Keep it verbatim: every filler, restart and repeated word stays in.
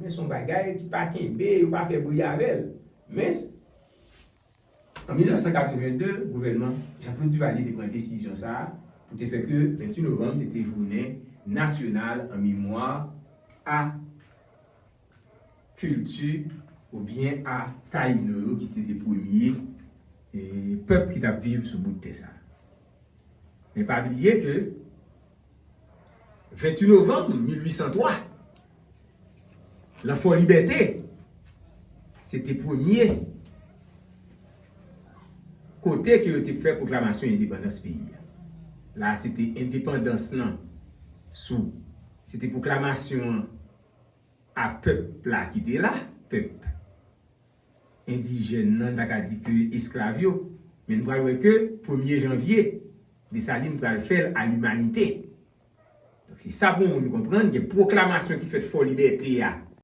Men se yon bagay ki pa kenbe, yo pa fè bri avè l. Men, an mil nèf san katreven de, gouvènman Jean-Claude Duvalier te pran desizyon sa a pou te fè ke ventuit novanm se te jounen nasyonal an memwa a kilti oubyen a Tayino yo ki se te premye e, pèp ki t ap viv sou bout tè sa a. Men pa bliye ke ventuit novanm mil uit san twa, lan Fò Libète, se te premye kote ke yo te fè pwoklamasyon endepandans peyi a. La, se te endepandans lan sou, se te pwoklamasyon an a pèp la ki te la, pèp endijèn nan, n ta ka di ke esklav yo. Men n pral wè ke premye janvye, Desalin pral fè l a limanite. Donk, se sa pou moun konprann, gen pwoklamasyon ki fèt Fò Libète a